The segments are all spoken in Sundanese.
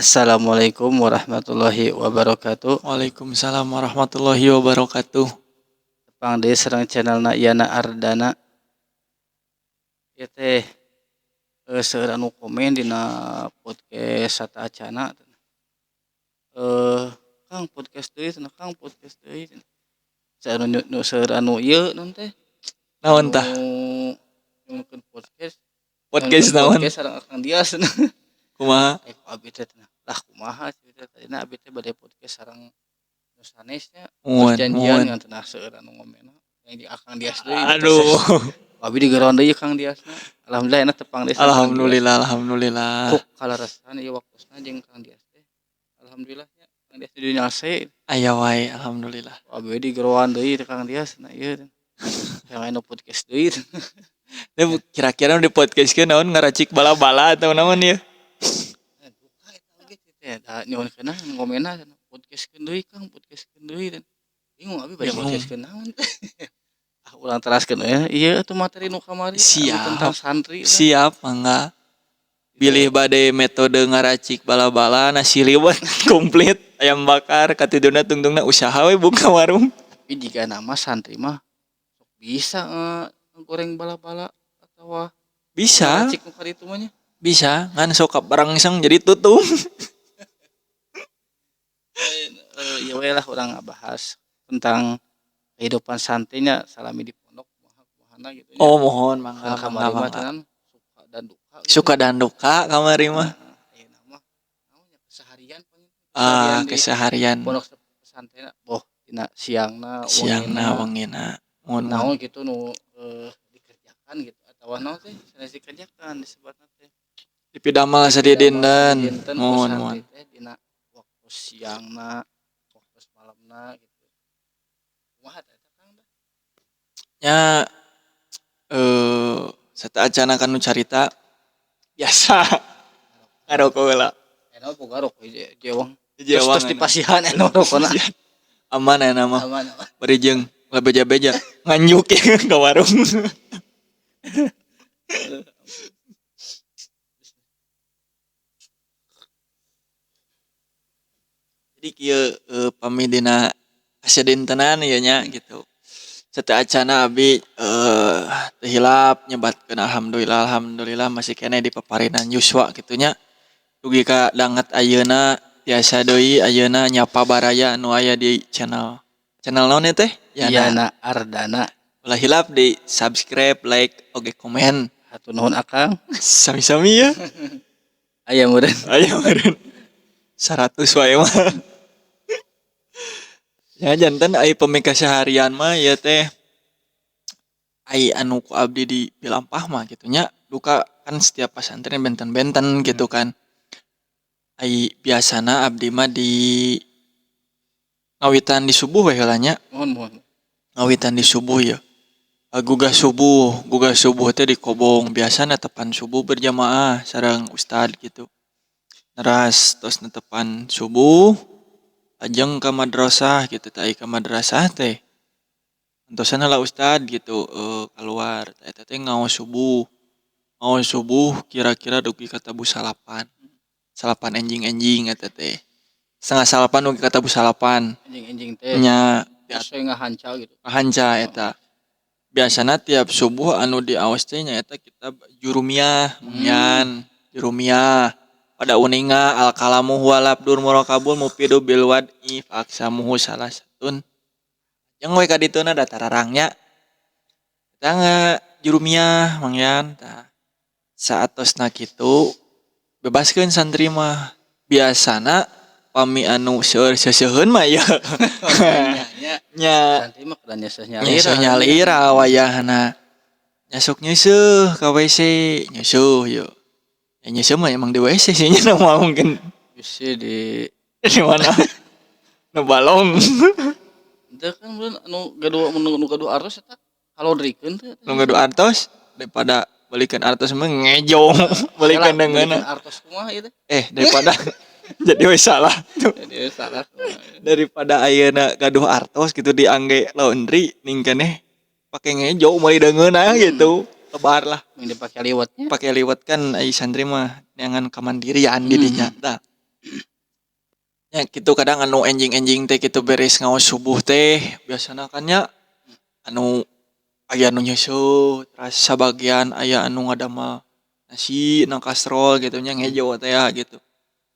Assalamualaikum warahmatullahi wabarakatuh. Waalaikumsalam warahmatullahi wabarakatuh. Tepang deui sareng channelna Yana Ardana. Ieu teh seueur anu komen dina podcast sataacana. Kang, podcast deui cenah, Kang, podcast deui cenah. Seueur anu, seueur anu ieu naon teh? Naon tah? Anu nyuhunkeun podcast. Podcast naon? Podcast sareng Akang Dias cenah. Kumaha? Eh, ku abi teh cenah. Lah, kumaha cenah tadina abi teh bade podcast sareng nu sanes nya. Terus Muhun, janjian muhun. Ngan cenah seueur anu ngomenna. Yang di Akang Dias deui. Aduh. Abi digeroan deui Kang Diasna. Alhamdulillah enak tepang deui sareng Kang Dias. Alhamdulillah, alhamdulillah. Kok kaleresan ieu waktosna jeung Kang Dias teh. Alhamdulillah nya Kang Dias di nyase. Aya wae, alhamdulillah. Abi digeroan deui teh Kang Dias na ieu. Yang anu podcast deui. Teh kira-kira di podcastkeun naon, ngaracik bala-bala atau naon ieu? Duka eta oge teh da nyuhunkeunna ngomenna podcastkeun deui, Kang, podcastkeun deui. Bingung abi bade Bingung. Podcastkeun naon teh. Ah, urang teraskeun we ieu atuh materi nu kamari anu Siap. Tentang santri lah. Siap, mangga. Bilih bade metode ngaracik bala-bala, nasi liwet komplit, ayam bakar, katiduna tungtungna usaha we buka warung. Tapi jika nama santri mah sok bisa goreng bala-bala atau Bisa. ngaracik nu karitu mah nya. Bisa, ngan sok barangsang jadi tutung. Ieu we lah urang ngabahas tentang kehidupan santrinya salami di pondok kumaha kumahana gitu nya. Oh, mohon mangga, Kan mangga, kamari mah mangga. Kan suka dan duka gitu. Suka dan duka kamari mah. Heeh, ayeuna mah naon nya, keseharian paling Ah, keseharian di keseharian. Pondok pesantren boh dina siangna, Siangna, wengina. Wengina. Mohon, mohon. Naon gitu nu dikerjakan gitu atau naon teh sanes dikerjakan disebutna teh. Dipidamel sadidinten. Dinten ku Mohon, santri mohon. Teh dina waktu siangna, waktu malamna gitu. Kumaha teh eta, Kang, teh? Nya sataacana kan nu carita biasa ngaroko heula. Eta mah boga rokok hiji ewang. Hiji Terus ewang terus enak. Dipasihan eta rokona. Aman aya mah. Aman, aman. Bari jeung ulah beja-beja nganjuk ka warung. Jadi kieu pami dina kasadintenan ieu nya gitu. Sateuacana abi teu hilap nyebatkeun alhamdulillah, alhamdulillah masih keneh dipaparinan yuswa kitu nya. Dugi ka danget ayeuna tiasa deui ayeuna nyapa baraya anu aya di channel. Channel naon ieu teh? Yana. Yana Ardana. Ulah hilap di subscribe, like, oge komen. Hatur nuhun, Akang. Sami-sami ya. Aya meureun. Aya meureun. 100 wae mah. Ya, janten ai pami kaseharian mah ieu teh ai anu ku abdi di pilampah mah kitu nya, duka kan setiap pasantren benten-benten gitu kan. Ai biasana abdi mah di ngawitan di subuh we heula nya. Mohon, mohon. Ngawitan di subuh ya. Gugah subuh teh di kobong, biasana netepan subuh berjamaah sareng ustad gitu. Teras tos netepan subuh lajeng ka madrasah gitu teh, ai ka madrasah teh antosan heula ustad gitu keluar tah eta teh ngaos subuh. Ngaos subuh kira-kira dugi ka tabuh salapan. Salapan enjing-enjing eta teh. 8.30 dugi ka tabuh salapan. Enjing-enjing teh. Nya. Terus we ngahanca gitu. Ngahanca eta. Biasana tiap subuh anu diaos teh nyaeta kitab Jurumiyah, Yan, Jurumiyah. Pada uninga al kalamu huwa labdur murakabul mufidu bil wad'i fa aqsamuhu salasatun. Jeung we ka dituna da tararangnya. Eta Jurumiyah, Mang Yan, tah. Saatosna kitu bebaskeun santri mah. Biasana pami anu seueur seuseuheun mah ya. Nya. Nya. Santri mah kudu nyeuseah nyalira. Nyeuseah nyalira wayahna. Nya sok nyeuseah ka WC, nyeuseah ye. Ya nyeuseah mah emang di WC sih nya, moal mungkin. Bisi di Di mana? Nu balong. Teu kan meureun anu gaduh, nu gaduh artos eta kalodrikeun teh. Nu gaduh artos daripada belikeun artos mah ngejo belikeun deungeunna. Artos kumaha ieu teh? Eh, daripada jadi we salah tuh. Jadi we salah kumaha ieu. Daripada ayeuna gaduh artos gitu diangge laundry ning keneh pake ngejo meuli deungeunna gitu. Lebar lah. Yang dipake liwetnya. Pake liwet kan ai santri mah neangan kamandirian di dinya tah. Nya kitu kadang anu enjing-enjing teh kitu beres ngaos subuh teh biasana kan nya anu aya nu nyeuseuh teras sabagian aya anu ngadamel nasi na kastrol gitu nya ngejo teh ya gitu.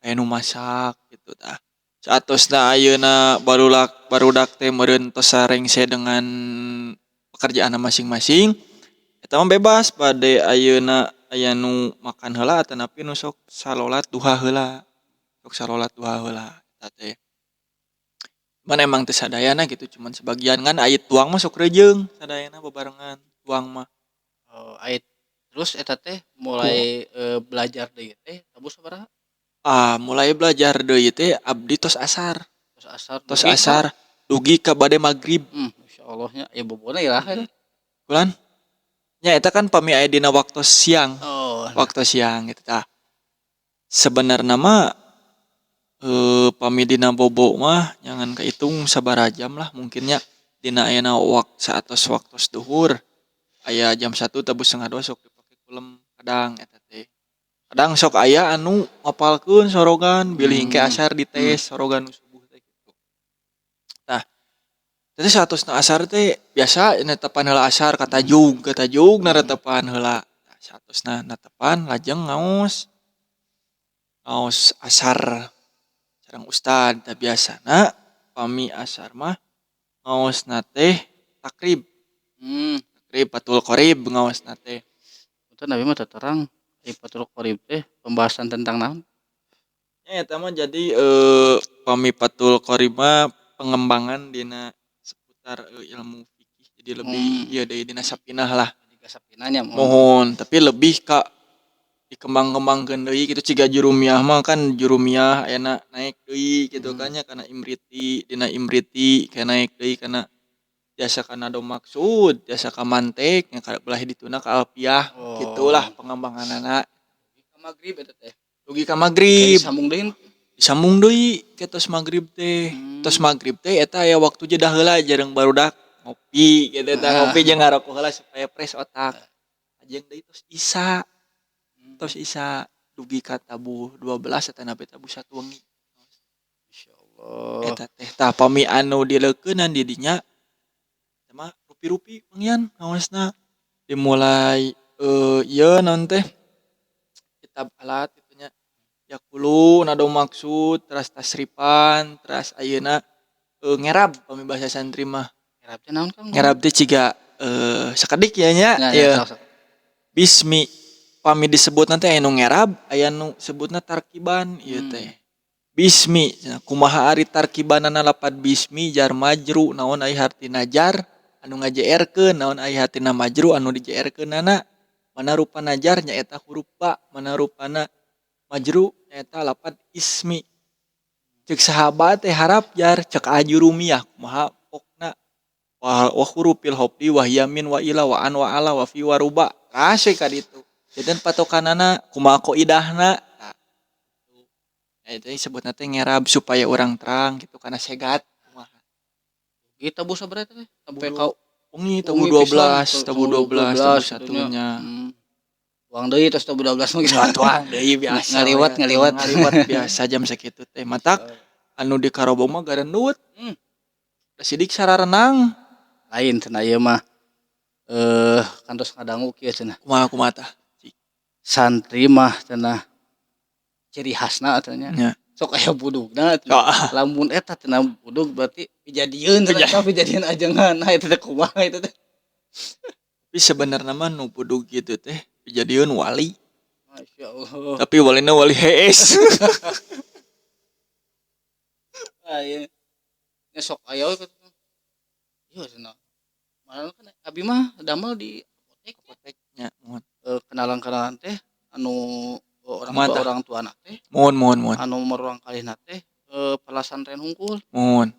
Aya nu masak gitu tah. Saatosna ayeuna barudak teh meureun tos sarengse dengan pekerjaanna masing-masing eta mah bebas bade ayeuna aya nu makan heula atanapi nu sok salolat duha heula. Sok salolat duha heula eta teh. Cuman emang teu sadayana gitu cuman sebagian kan aya tuang mah sok reujeung sadayana bebarengan tuang mah. Oh, aya terus eta teh mulai belajar deui teh tabuh sabaraha? Ah, mulai belajar deui teh abdi tos asar. Tos asar Tos dugi ka? asar dugi ka bade magrib. Insyaallah nya aya bobona iraha eta? Bulan? Nya eta kan pami aya dina waktu siang. Oh, nah. Waktu siang gitu tah. Sebenarna mah pami dina bobo mah nyangan kahitung sabaraha jam lah mungkin nya dina ayeuna saatos waktos duhur aya jam 1 tabuh 1:30 sok dipake kulem kadang eta teh. Kadang sok aya anu ngapalkeun sorogan bilih engke asar dites sorogan nu subuh teh kitu. Tah teh saatosna asar teh biasa netepan heula asar katajug katajug naretepan heula. Tah saatosna netepan lajeng ngaos. Ngaos asar sareng ustad tah biasana pami asar mah ngaosna teh takrib. Takrib Fathul Qorib ngaosna teh. Punten abi mah teu terang di Fathul Qorib teh pembahasan tentang naon? Nya eta mah jadi pami Fathul Qorib mah pengembangan dina seputar ilmu fikih jadi lebih ieu deui dina sapinah lah. Jiga sapinah nya. Mohon, tapi lebih ka dikembang-kembangkeun deui kitu ciga jurumiyah mah kan jurumiyah ayeuna naik deui kitu kan nya kana imriti dina imriti ke naik deui kana jasa kana do maksud jasa ka mantek nya ka belah dituna ka alfiah gitulah pengembanganana. Dugi ka magrib eta teh. Dugi ka magrib. Disambung deui. Disambung deui ke tos magrib teh. Tos magrib teh eta aya waktu jeda heula jeung barudak ngopi kitu tah ngopi jeung ngarokok heula supaya fresh otak. Jeung deui tos isya. Tos isya dugi ka tabuh 12 atanapi tabuh 1 wengi. Insyaallah. Eta teh tah pami anu dileukeunan di dinya mah rupi-rupi pangian ngaosna dimulai ieu naon teh kitab alat kitu nya yaqulu nado maksud teras tasrifan teras ayeuna ngerab pami bahasa santri mah. Ngerab teh naon Kang? Ngerab teh ciga sakedik ya nya ieu. Bismi pami disebutna teh aya nu ngerab aya nu sebutna tarkiban ieu teh. Bismi kumaha ari tarkibanana lapad bismi jar majru naon ari hartina jar anu ngajeerkeun naon ari hartina majru anu dijeerkeunana mana rupana jar nyaeta huruf ba mana rupana majru nyaeta lapad ismi. Ceuk sahabat teh harap jar ceuk ajurumiyah kumaha pokna wa hurufil hofdi wa yamin wa ila wa an wa ala wa fi wa ruba kasih ka ditu. Janten patokanana kumaha kaidahna. Tah eta disebutna teh ngerab supaya urang terang gitu kana segat kumaha. Ieu tabuh sabaraha teh? Sampai ka wengi tabuh 12, tabuh 12, tabuh satunya. Tuang deui tos tabuh 12 mah gitu. Tuang deui biasa. Ngaliwat ngaliwat. Ngaliwat biasa jam sakitu teh. Matak anu di Karobong mah garendut. Sidik sararenang. Lain cenah ieu mah kantos ngadangu kieu cenah. Kumaha kumaha tah? Santri mah cenah ciri khasna cenah nya. Sok aya budugna cenah. Lamun eta cenah budug berarti pijadieun cenah pijadieun ajengan. Nah eta teh kumaha eta teh. Tapi sebenarnya mah nu budug kitu teh pijadieun wali. Masyaallah. Tapi walina wali hees. Ah ieu. Nya sok aya we kitu. Ieu cenah. Malah kan abi mah damel di apotek. Apotek nya mohon. Kenalan-kenalan teh anu orang tua orang tuana teh. Mohon mohon mohon. Anu murang kalihna teh pelasantren hungkul. Mohon.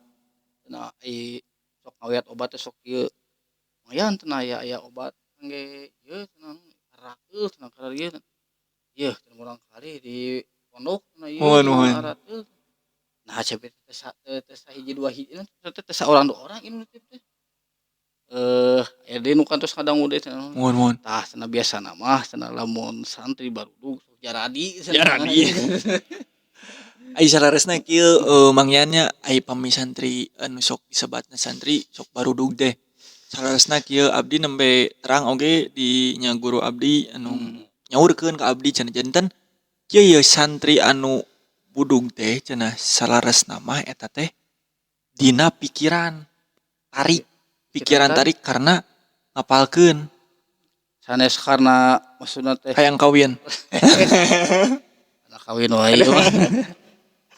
Nah ai sok ngawet obat teh sok ieu. Lumayan cenah aya aya obat kangge ieu cenah rakeul cenah keur ieu. Ieu cenah murang kali di pondok cenah ieu rakeul. Nah cepet teh sahiji dua hiji teh teh saurang dua orang ieu teh. Aya deui nu kantos ngadangu deui cenah. Mohon mohon. Tah cenah biasana mah cenah lamun santri barudug jaradi cenah. Jaradi. Ai saleresna kieu Mang Yan nya, ai pami santri anu sok disebatna santri sok barudug teh. Saleresna kieu, abdi nembe terang oge di nya guru abdi anu nyaurkeun ka abdi cenah, janten kieu ye santri anu budug teh cenah saleresna mah eta teh dina pikiran tarik, pikiran tarik karena ngapalkeun. Sanes karena maksudna teh hayang kawin. Anak kawin wae ieu mah.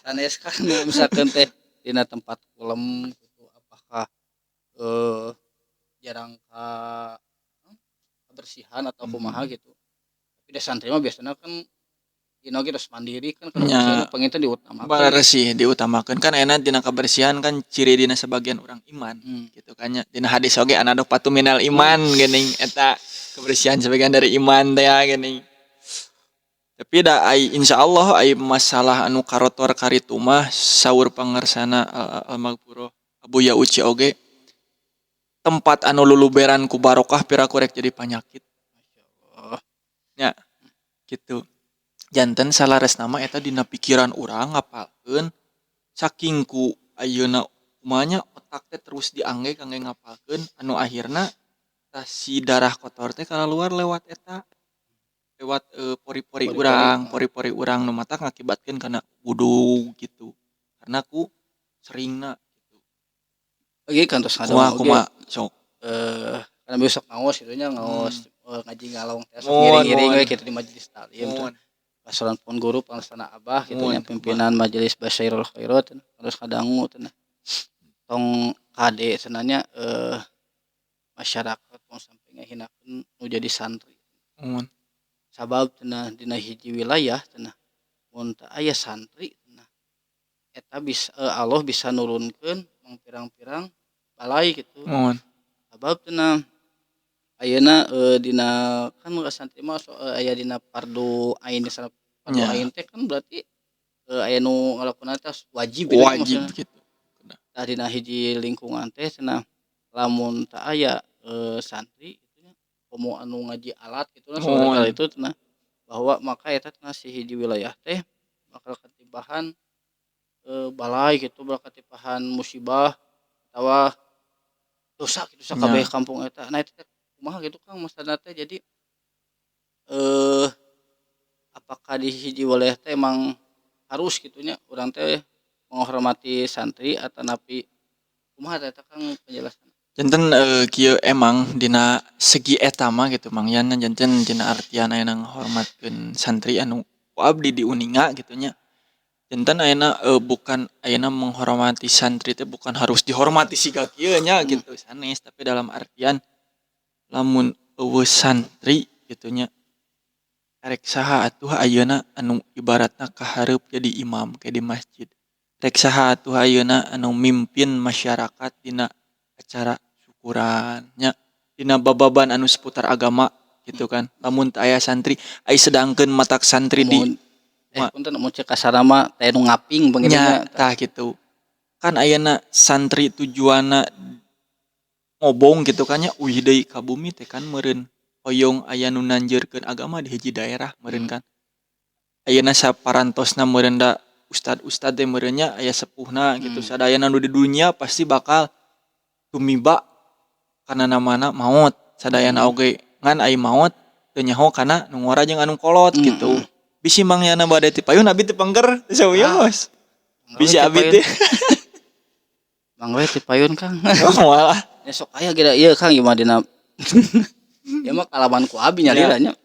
Sanes karena misalkan teh dina tempat kulem gitu, apakah jarang ka kebersihan atau kumaha gitu. Tapi da santri mah biasana kan dina oge tos mandiri kan, kalau kebersihan panginten diutamakeun. Beresih diutamakeun kan, ayeuna dina kebersihan kan ciri dina sebagian orang iman gitu kan nya. Dina hadis oge an-nadhofatu minal iman geuning, eta kebersihan sebagian dari iman teh ya geuning. Tapi da ai insyaallah ai masalah anu karotor karitu mah saur pangersana almaghfurah Abuya Uci oge, tempat anu luluberan ku barokah piraku rek jadi panyakit. Masyaallah. Nya gitu. Janten saleresna mah eta dina pikiran urang ngapalkeun, saking ku ayeuna kumaha nya otak teh terus diangge kangge ngapalkeun, anu akhirna tah si darah kotor teh kalaluar lewat eta, lewat pori-pori pori-pori urang, pori-pori urang nu matak ngakibatkeun kana budug gitu karena ku seringna gitu. Oke kan tos Kumaha ngadangu oge. Kumaha sok? Karena besok ngaos gitu nya, ngaos ngaji ngalong teh sok ngiring-ngiring we kitu di majelis taklim teh. Pasaran pun guru pangesana abah gitu nya, pimpinan majelis Basyairul Khairat terus ngadangu teh, tong kade cenah nya, masyarakat tong sampai ngahinakeun nu jadi santri. Sabab cenah dina hiji wilayah cenah mun teu aya santri cenah eta bisa Allah bisa nurunkeun mangpirang-pirang balai gitu. Sabab cenah ayeuna dina kan santri mah sok aya dina fardu ain, fardu ain teh kan berarti aya nu ngalakukeun teh wajib gitu wajib maksudna. Gitu. Tah, dina hiji lingkungan teh cenah lamun teu aya santri gitu nya, komo anu ngaji alat gitu lah itu cenah, bahwa maka eta cenah si hiji wilayah teh bakal katibahan balai gitu, bakal katibahan musibah atawa dosa gitu sakabeh kampung eta. Nah, eta teh kumaha gitu Kang maksudna teh? Jadi apakah di hiji wilayah teh emang harus gitu nya urang teh menghormati santri atau napi kumaha teh eta Kang penjelasan? Janten kieu, emang dina segi eta mah gitu Mang Yan, janten dina artian ayeuna ngahormatkeun santri anu ku abdi diuninga gitu nya. Janten ayeuna bukan ayeuna menghormati santri teh bukan harus dihormati siga kieu nya gitu, sanes, tapi dalam artian lamun euweuh santri gitu nya, rek saha atuh ayeuna anu ibaratna kahareup jadi imam ke di masjid, rek saha atuh ayeuna anu mimpin masyarakat dina acara syukuran nya, dina bababan anu seputar agama gitu kan, lamun teu aya santri. Ai sedangkeun matak santri di Mun punten, mun cek kasarna mah teh nu ngaping panginten nya nya. Tah gitu kan, ayeuna santri tujuanna ngobong gitu kan nya, uih deui ka bumi teh kan meureun hoyong aya nu nanjeurkeun agama di hiji daerah meureun kan. Ayeuna saparantosna meureun da ustad-ustad teh meureun nya aya sepuhna gitu. Sadayana nu di dunya pasti bakal tumiba kana namana maot sadayana oge, ngan ai maot teu nyaho kana nu ngora jeung anu kolot gitu. Bisi Mang Yana bade ti payun, abi teu pengker teu sawios. Bisi abi teh Mang we ti payun, Kang. Oh, moal ah. Ya sok aya geura ieu Kang, ieu mah dina ieu mah kalawan ku abi nyalira nya.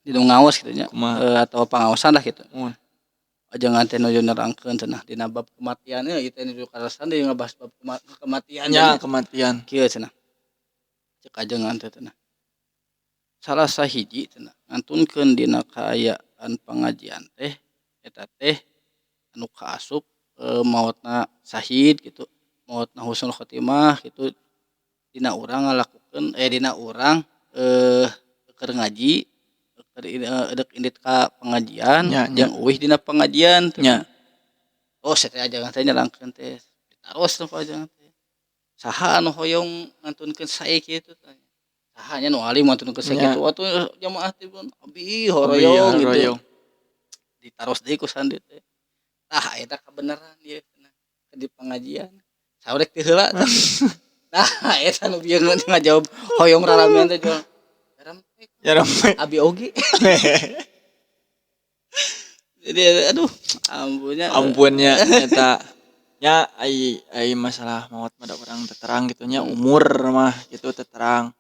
Dina ngaos gitu nya. Kumaha? Atau pangaosan lah gitu. Ajengan teh nuju nerangkeun cenah dina bab kematian ieu teh nuju kaleresan deui ngabahas bab kematian. Nya, kematian. Kieu cenah. Cek ajengan teh cenah. Salah sahiji cenah ngantunkeun dina kaayaan pengajian teh eta teh anu kaasup maotna sahid gitu, maotna husnul khotimah gitu, dina urang ngalakukeun dina urang keur ngaji, keur edek indit ka pengajian Nya. jeung euweuh dina pengajian teh. Oh, teh ajengan teh nyerangkeun teh ditaros teh ku ajengan teh, saha anu hoyong ngantunkeun sae kitu teh, saha nya nu alim ngantunkeun sae kitu atuh? Jamaah teh pun abi Abi hoyong gitu. hoyong. Ditaros deui ku santri teh. Tah eta kabeneran ieu cenah di pengajian. Saur rek teu heula tah. Nah, eta nu bieu ngajawab hoyong raramean teh jual. Jarempe. Jarempe. Abi oge. Jadi aduh, ampunnya. Ampunnya eta nya ai ai masalah maot mah da urang teu terang gitu nya, umur mah gitu teu terang.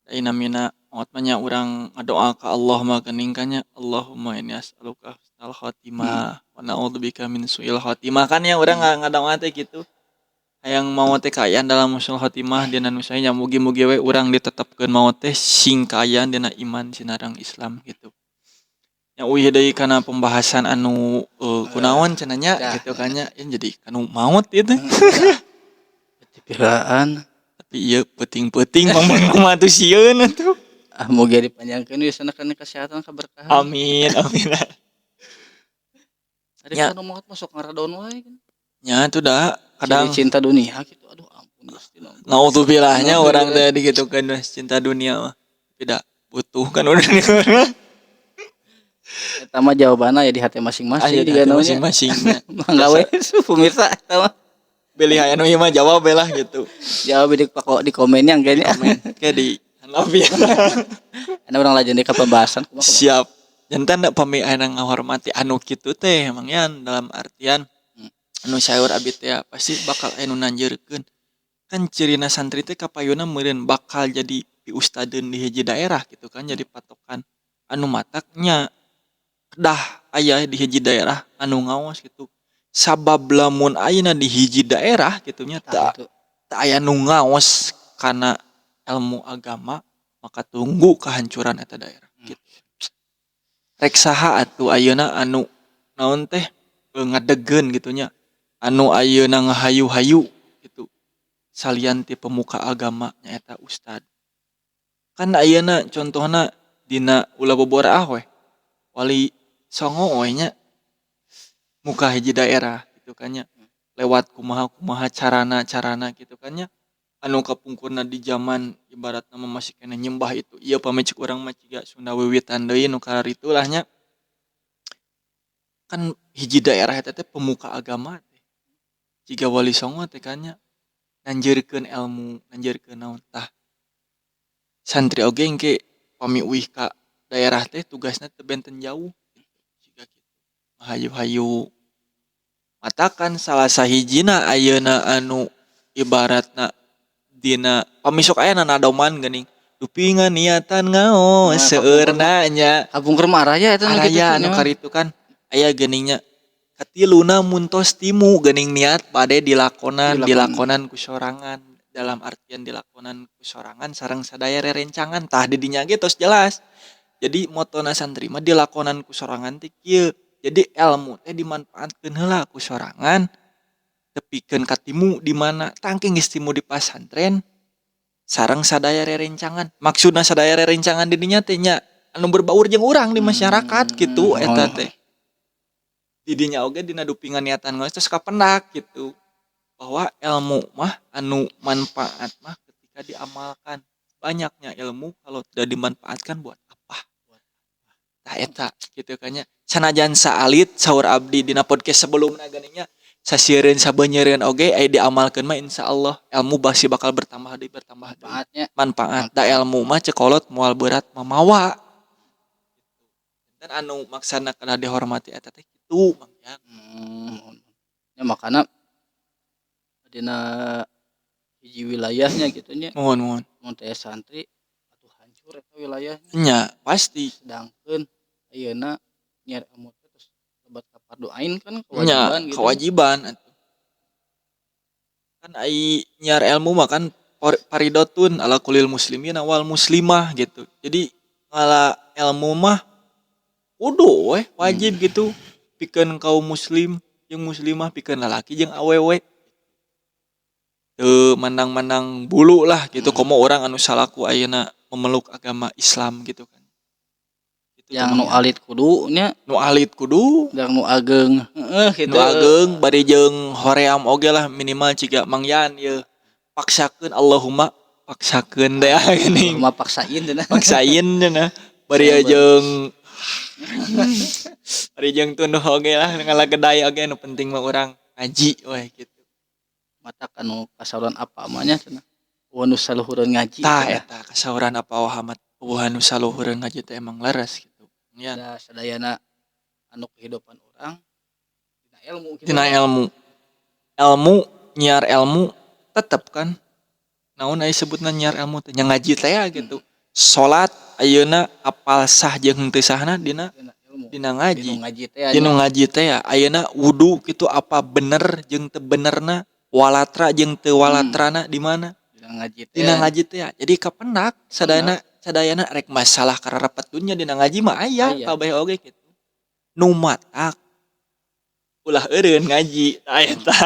Ai namina maot mah nya urang ngadoa ka Allah mah geuning kan nya, Allahumma inni as'aluka husnal khotimah wa na'udzubika min su'il khotimah, kan nya urang ngadoa teh kitu. Hayang maot teh kaayaan dalam husnul khotimah dina nu sae nya, mugi-mugi we urang ditetepkeun maot teh sing kaayaan dina iman sinareng Islam gitu. Nya uih deui kana pembahasan anu kunaon cenah nya gitu kan nya, jadi kanu maot ieu teh. Piraan. Tapi ieu peuting-peuting mah atuh sieun atuh. Ah, mugi dipanjangkeun wisana kana kesehatan keberkahan. Amin amin. Ari Ya. kanu maot mah sok ngaradon wae kan. Nya atuh da kadang ciri cinta dunia gitu, aduh ampun Gusti nu. Naudzubillah nya urang Naudzubillah. teh digitukeun mah cinta dunia mah. Tidak butuh kan urang. Eta mah jawabanna ya di hati masing-masing Aya di juga hati namanya. Masing-masing nya. Mangga we pemirsa eta mah. Pilih aya nu ieu mah jawab we lah gitu. Jawab di pako di komennya kayaknya. Komen ke di handap ya. Ana urang lanjut deui ka pembahasan kumaha. Siap. Janten da pami aya ngahormati anu kitu teh Mang Yan, dalam artian anu saeur abi teh pasti bakal aya nu nanjeurkeun. Kan cirina santri teh kapayunna meureun bakal jadi piustadeun di hiji daerah gitu kan, jadi patokan. Anu matak nya kedah aya di hiji daerah anu ngaos gitu. Sabab lamun ayeuna di hiji daerah gitu nya Tah teu kitu. Teu aya nu ngaos kana ilmu agama, maka tunggu kehancuran eta daerah gitu. Rek saha atuh ayeuna anu naon teh ngadegeun gitu nya, anu ayeuna ngahayu-hayu gitu salian ti pemuka agama nyaeta ustad. Kan ayeuna contohna dina ulah boboraah we, Wali Songo we nya, muka hiji daerah gitu kan nya, lewat kumaha-kumaha carana-carana gitu kan nya, anu kapungkurna di zaman ibaratna mah masih keneh nyembah itu ieu, pami cek urang mah jiga Sunda wiwitan deui nu kararitu lah nya. Kan hiji daerah eta teh pemuka agama teh jiga Wali Songo teh kan nya, nanjeurkeun ilmu, nanjeurkeun naon. Tah, santri oge engke pami uih ka daerah teh tugasna teu benten jauh jiga kitu hayu-hayu. Matakan salah sahijina ayeuna anu ibaratna dina pami sok aya nanadoman geuning, "Dupi niatan ngaos." Nah, Seueurna nya. Kapungkur mah araya eta nu kitu Araya teh anu nya. Karitu kan aya geuning nya, katiluna mun tos timu geuning niat bade dilakonan. Dilakonan. Dilakonan ku sorangan, dalam artian dilakonan ku sorangan sareng sadaya rerencangan. Tah, di dinya ge tos jelas. Jadi motona santri mah dilakonan ku sorangan teh kieu, jadi elmu teh dimanfaatkeun heula ku sorangan tepikeun katimu di mana. Tah, engke geus timu di pasantren sareng sadaya rerencangan. Maksudna sadaya rerencangan di dinya teh nya anu berbaur jeung urang di masyarakat gitu. Eta teh di dinya oge dina dupingan niatan ngaos tos kapendak gitu, bahwa ilmu mah anu manfaat mah ketika diamalkan. Banyaknya ilmu kalau tidak dimanfaatkan buat apa? Tah, eta gitu kan nya. Sanajan saalit, saur abdi dina podcast sebelumna geuning nya, sasiereun sabenyeureun oge aya diamalkeun mah insyaallah ilmu pasti bakal bertambah deui, bertambah deui. Manfaatnya. Manfaat da ilmu mah cek kolot moal berat mamawa. Dan anu maksana kedah dihormati eta teh kitu, Mang Yan. Ya makana dina hiji wilayahnya gitu nya. Muhun muhun. Mun teh santri atuh hancur eta wilayahnya. Nya pasti. Sedangkeun ayeuna nyiar ilmu teh terus lebat ka fardu ain kan, Nya kewajiban gitu. Kewajiban atuh. Kan ai nyiar ilmu mah kan faridotun ala kulil muslimina wal muslimah gitu. Jadi ngala ilmu mah kudu weh, wajib gitu pikeun kaum muslim jeung muslimah, pikeun lalaki jeung awewe. Teu mandang-mandang bulu lah gitu, komo urang anu salaku ayeuna memeluk agama Islam gitu kan. Gitu. Yang nu Mang Yan. Alit kudu nya. Nu alit kudu. Yang nu ageng heeh gitu. Nu ageng bari jeung hoream oge lah, minimal ciga Mang Yan ieu, paksakeun, Allahumma paksakeun teh geuning. Mah paksain cenah. Paksain cenah bari Sabar. Jeung Bari jeung tunduh oge lah, ngalageday oge, nu penting mah urang ngaji we gitu. Matak anu kasauran apa mah nya cenah, euweuh nu saluhureun ngaji Tah, cenah. Eta kasauran apa Muhammad, euweuh anu saluhureun ngaji teh emang leres gitu nya. Da sadayana anu kehidupan urang dina ilmu kitu Dina nya. Ilmu, ilmu nyiar, ilmu tetep kan naon aya sebutna nyiar ilmu teh nya ngaji teh ya gitu. Salat ayeuna apal sah jeung henteu sahna dina Dina ilmu. Dina ngaji. Dinu ngaji teh Dinu nya. Ngaji teh ya. Ayeuna wudu kitu apa bener jeung teu benerna, walatra jeung teu walatrana di mana? Dina ngaji teh. Dina ngaji teh ya. Jadi kapendak sadayana, sadayana rek masalah kararepet dunya dina ngaji mah aya. Aya. Kabeh oge kitu, nu matak ulah eureun ngaji tah eta,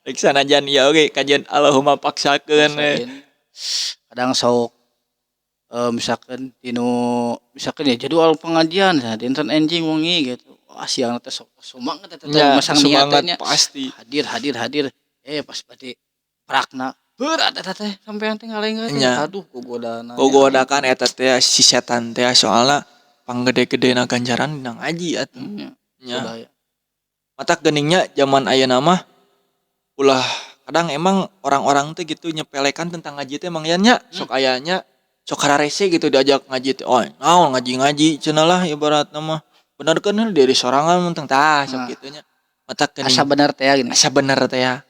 rek sanajan ieu oge kajian Allahumma paksakeun we. Paksakeun. Kadang sok misalkan dinu, misalkan ya jadwal pengajian nah dinten enjing wengi gitu, wah, siang teh sok semangat eta teh. Masang niat teh semangat nya. Pasti. Hadir, hadir, hadir, pas berarti prakna berat eta teh, sampean teh ngalengah teh. Aduh, gogodana nya. Gogodakan eta teh si setan teh, soalna panggede-gedena ganjaran dina ngaji atuh. Nya. Nya. Budaya. Matak geuningnya zaman ayeuna mah ulah, kadang emang orang-orang teh gitu nyepelekan tentang ngaji teh, Mang Yan, nya. Sok aya nya, sok hararese gitu diajak ngaji teh, "Oh, naon ngaji-ngaji," cenah lah, ibaratna mah benerkeun diri sorangan tentang tah sok kitu nya. Matak geuning Asa bener teh gini. Asa bener teh ya.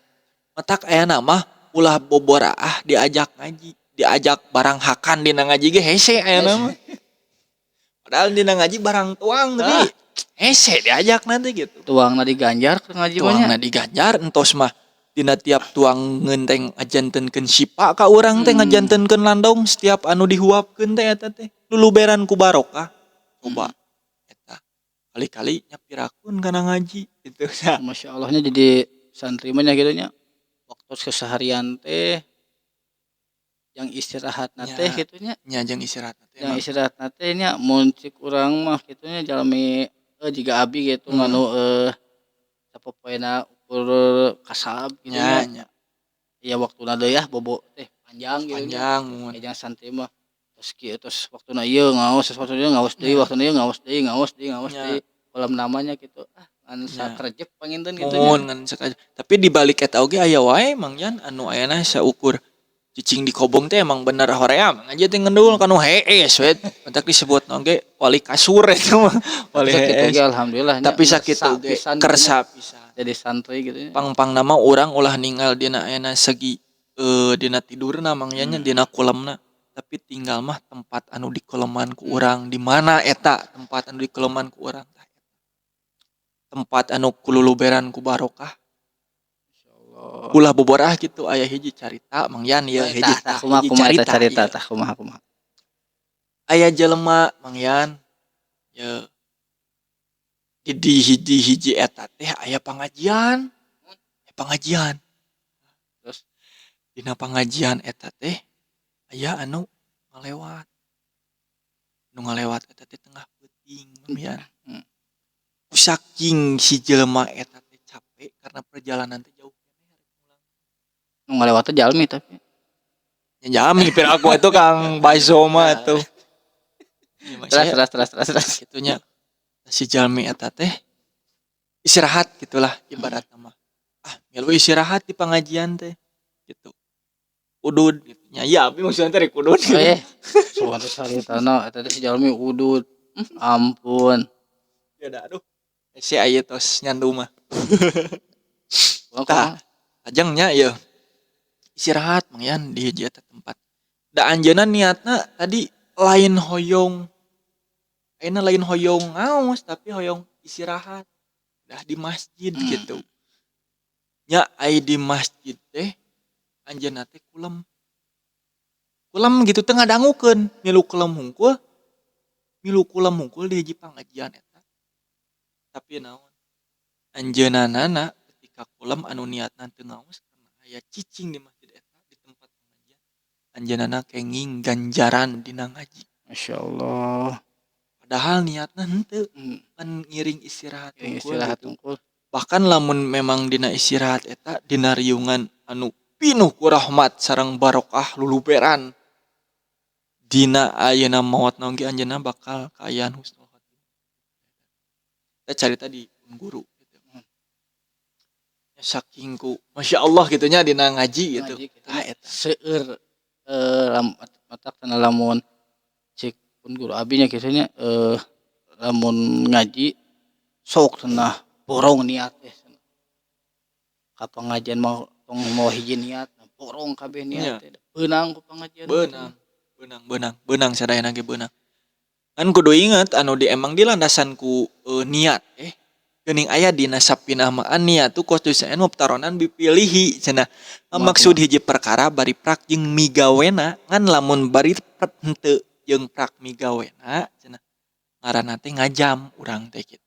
Matak ayeuna mah ulah boboraah diajak ngaji, diajak barang hakan dina ngaji ge hese ayeuna mah. Padahal dina ngaji barang tuang, tapi hese diajak nanti gitu. Tuangna diganjar ke ngaji mah nya. Tuangna diganjar, entos mah dina tiap tuang ngenteng ngajantenkeun sipa ka urang teh, ngajantenkeun landong setiap anu dihuapkeun teh, eta teh luluberan ku barokah. Coba eta kali-kali nyapirakun kana ngaji gitu. Masya Allahnya, jadi santri mah nya gitu nya, waktu keseharian teh yang istirahat teh gitu nya. Nya, jeung istirahat teh yang emang. Istirahat teh nya, mun cik urang mah kitu nya, jalmi jiga abi gitu, nganu sapopoena ukur kasab gitu nya. Ya, waktuna deui ya bobo teh panjang gitu nya. Panjang mun. Jeung santri mah terus kieu, terus waktuna ieu ngaos, terus waktuna ieu ngaos deui, waktuna ieu ngaos deui, ngaos deui, ngaos deui, kolam namanya gitu, ah, ngan sakerjep panginten gitu nya. Mun ngan tapi di balik eta oge aya wae, Mang Yan, anu ayana saukur cicing di kobong teh emang bener hoream ngaji teh ngendul kanu hees we, matak disebut oge wali kasur eta mah, wali Tapi sakitu hees. Ge alhamdulillah nya, Tapi sakitu kersa ge pisan gitu nya. Kersa pisan. Jadi santri gitu nya. Pang-pangna mah urang ulah ninggal dina ayana segi dina tidurna, Mang Yan, nya, dina kulemna, tapi tinggal mah tempat anu dikuleman ku urang di mana, eta tempat anu dikuleman ku urang, tempat anu kululuberan ku barokah. Insyaallah. Ulah boborah gitu. Aya hiji carita, Mang Yan, ieu Oh, hiji tah, tah, tah, kumaha hiji kumaha eta carita carita ieu. Tah, kumaha kumaha. Aya jelema, Mang Yan, ye, di hiji hiji eta teh aya pangajian, aya pangajian. Terus? Dina pangajian eta teh aya anu ngalewat, nu ngalewat eta teh tengah peuting, Mang Yan. Saking si jelema eta teh capek karena perjalanan teh jauh. Nu ngalewat teh jalmi tapi. Ya, jalmi piraku itu kang baso mah tuh. Ya, Terus, saya terus, terus, terus, terus. Kitu nya, si jalmi eta teh istirahat gitulah ibarat mah, ah, milu istirahat di pengajian teh gitu, udud gitu nya, ya abi maksudnya teh rek udud gitu. Eh, suatu saritana eta teh si jalmi udud. Ampun. Ya dah, aduh, si aya tos nyandu mah. Kumaha, Tah, kumaha? Lajeng nya ieu istirahat, Mang Yan, di hiji eta tempat, da anjeunna niatna tadi lain hoyong, ayeuna lain hoyong ngaos, tapi hoyong istirahat dah di masjid gitu nya. Ai di masjid teh anjeunna teh kulem kulem gitu, teu ngadangukeun, milu kulem hungkul, milu kulem hungkul di hiji pangajian eta. Tapi naon anjeunna ketika kulem anu niatna teu ngaos, karena aya cicing di masjid eta, di tempat pengajian, anjeunna kenging ganjaran dina ngaji. Masya Allah. Padahal niatna henteu, kan ngiring istirahat Ngiring hungkul istirahat gitu. Hungkul. Bahkan lamun memang dina istirahat eta dina riungan anu pinuh ku rahmat sareng barokah luluberan, dina ayeuna maot oge anjeunna bakal kaayaan husnul khotimah. Kita carita di guru gitu. Ya, saking ku Masya Allah gitu nya dina ngaji gitu. Ngaji gitu Tah nya. Eta. Seueur matak cenah lamun cek pun guru abi nya kitu nya, lamun ngaji sok cenah borong niat teh cenah. Ka pengajian mah tong mawa hiji niat, borong kabeh niat teh, beunang ku pengajian teh. Beunang, beunang, beunang, beunang, sadayana ge beunang. Kan kudu inget anu di emang di landasan ku niat teh geuning aya dina Sapinah mah niat tu qasdu syai'in muqtaronan bifi'lihi cenah. Kumaha? Maksud hiji perkara bari prak jeung migawena, ngan lamun bari henteu jeung prak migawena cenah ngaranna teh ngajam urang teh kitu.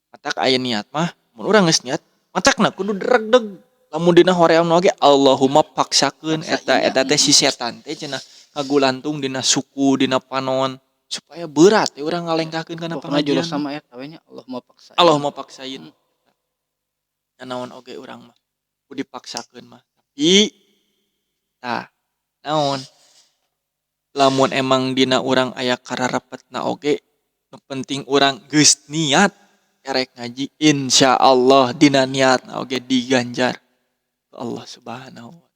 Matak aya niat mah mun urang geus niat matakna kudu dregdeg. Lamun dina hoream oge Allahumma paksakeun eta. Paksain nya. Eta teh si setan teh cenah ngagulantung dina suku, dina panon, supaya berat teh urang ngalengkahkeun kana Pokona pengajian. Jurus sama eta we nya, Allahumma paksain. Allahumma paksain. Naon oge urang mah kudu dipaksakeun mah, tapi tah naon, lamun emang dina urang aya kararepetna oge, nu penting urang geus niat erek ngaji, insyaallah dina niatna oge diganjar ku Allah Subhanahu wa.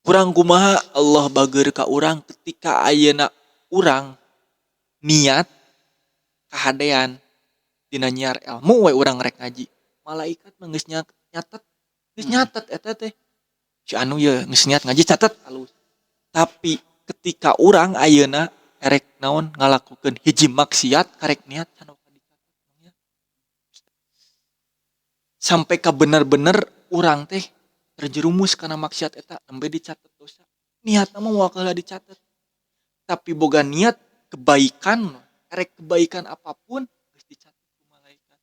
Kurang kumaha Allah bageur ka urang ketika ayeuna urang niat kahadean dina nyiar ilmu we urang rek ngaji, malaikat mah geus nyatet, geus nyatet eta teh si anu ye geus niat ngaji, catet alus. Tapi ketika urang ayeuna erek naon, ngalakukeun hiji maksiat, karek niat can dicatet, sampai ka bener-bener urang teh terjerumus kana maksiat eta nembe dicatet dosa. Niatna mah moal kaheula dicatet, tapi boga niat kebaikan, erek kebaikan apapun geus dicatet ku malaikat.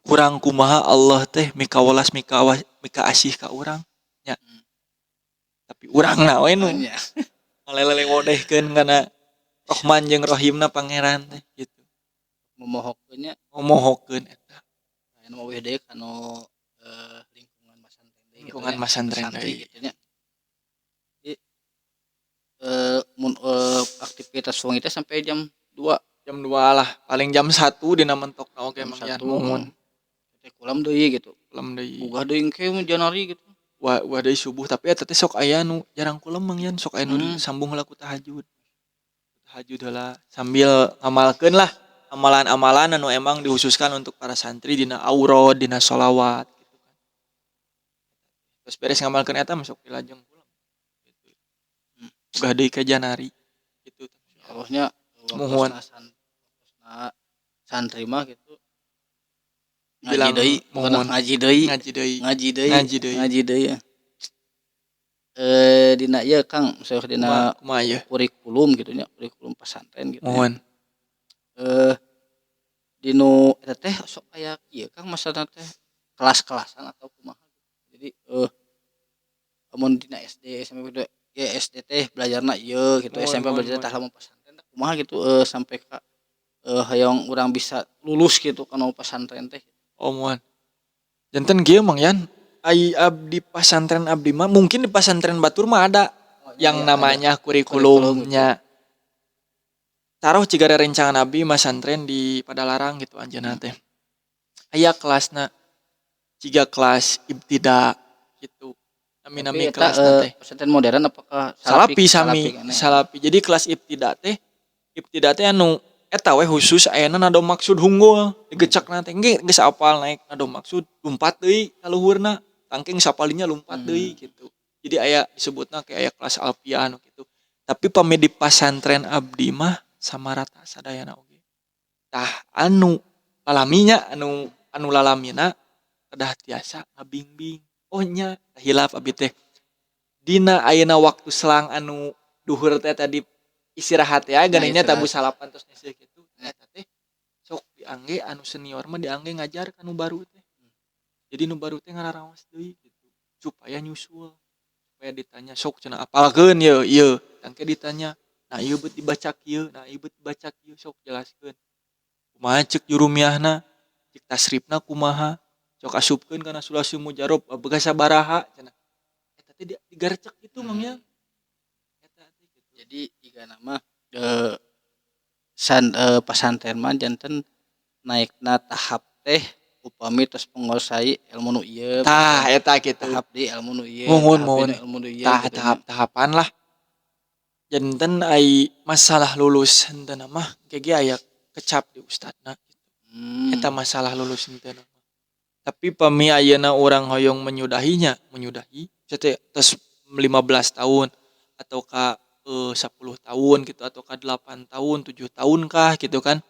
Kurang kumaha Allah teh mikawelas, mika asih ka urang nya, tapi urangna we nu ngalelewodehkeun kana Rohman jeung Rohimna Pangeran teh gitu. Momohokeun nya. Momohokeun eta. Aya mah euweuh deui kanu lingkungan masantren deui gitu lingkungan nya. Masantren Santri deui. Gitu nya. Jadi mun aktivitas wengi teh sampai jam 2? Jam 2 lah, paling jam 1 dina mentokna oge. Jam Mang Yan. 1. Muhun. Teh kulem deui gitu. Kulem deui. Gugah deui engke mah janari gitu. Wah, wah deui subuh, tapi eta teh sok aya nu jarang kulem, Mang Yan, sok aya nu sambung heula ku tahajud. Tahajud heula sambil ngamalkeun lah amalan-amalan anu emang dihususkan untuk para santri dina aurad, dina sholawat gitu kan. Terus beres ngamalkeun eta mah sok dilajeng kulem gitu. Gugah deui ka janari gitu. Insyaallah. Muhun. Waktosna santri mah gitu ngaji Bilang deui pokona. Muhun. Ngaji deui. Ngaji deui. Ngaji deui. Ngaji deui. Ngaji deui ya. Dina ieu, Kang, misalnya dina Kumaha, kumaha ieu? Kurikulum gitu nya, kurikulum pesantren gitu nya. Muhun. Dinu eta teh sok aya kieu, Kang, maksudna teh kelas-kelasan atau kumaha? Jadi lamun dina SD, SMP teh ya SD teh belajarna ieu gitu, SMP belajarna tah lamun pesantren teh kumaha gitu, sampai ka hoyong urang bisa lulus gitu kana pesantren teh? Oh, muhun. Janten kieu, Mang Yan, ai abdi pasantren abdi mah, mungkin di pasantren batur mah ada Oh, nya yang aya namanya kurikulum gitu. Kurikulumnya. Taruh jiga rerencangan abdi masantren di Padalarang gitu anjeunna teh. Aya kelasna jiga kelas ibtida gitu. Tapi Nami-nami eta kelasna teh. Pesantren modern apakah Salapi sami, salapi keneh? Salapi. Jadi kelas ibtida teh anu eta we khusus ayana nado maksud hunggul digecekna teh engke geus apal naik nado maksud, lumpat deui ka luhurna, tangke geus apal dinya lumpat deui gitu. Jadi aya disebutna kayak aya kelas alfiah anu gitu. Tapi pami di pasantren abdi mah sama rata sadayana oge. Tah anu lalaminya, anu anu lalamina kedah tiasa ngabingbing. Oh nya, hilap abi teh. Dina ayeuna waktu selang anu duhur teh tadi istirahat ya, Nah, geuning nya tabuh istirahat. salapan terus nyeuseut kitu, eta teh sok diangge anu senior mah diangge ngajar ka nu baru teh. Jadi nu baru teh ngararaos deui gitu supaya nyusul, supaya ditanya sok cenah apalkeun ye ieu, engke ditanya, "Nah, ieu beut dibaca kieu, nah ieu beut dibaca kieu, sok jelaskeun. Kumaha ceuk jurumiahna, ceuk tasrifna kumaha, sok asupkeun kana sulasi mujarab boga sabaraha," cenah. Eta teh digarecek kitu, Mang ya. Eta teh gitu. Jadi jigana mah pasantren mah janten Naikna tahap teh upami tos menguasai ilmu nu ieu. Tah, eta kitu. Tahap deui ilmu nu ieu, Muhun, tahap muhun. deui ilmu nu ieu Tah, gitu nya. tahap-tahapan lah. Janten ai masalah lulus henteu mah ge aya kecap di ustadna. Eta masalah lulus henteu. Tapi pami ayeuna urang hoyong menyudahinya, menyudahi teh tos 15 tahun atau ka 10 tahun gitu atau ka 8 tahun, 7 tahun kah gitu kan.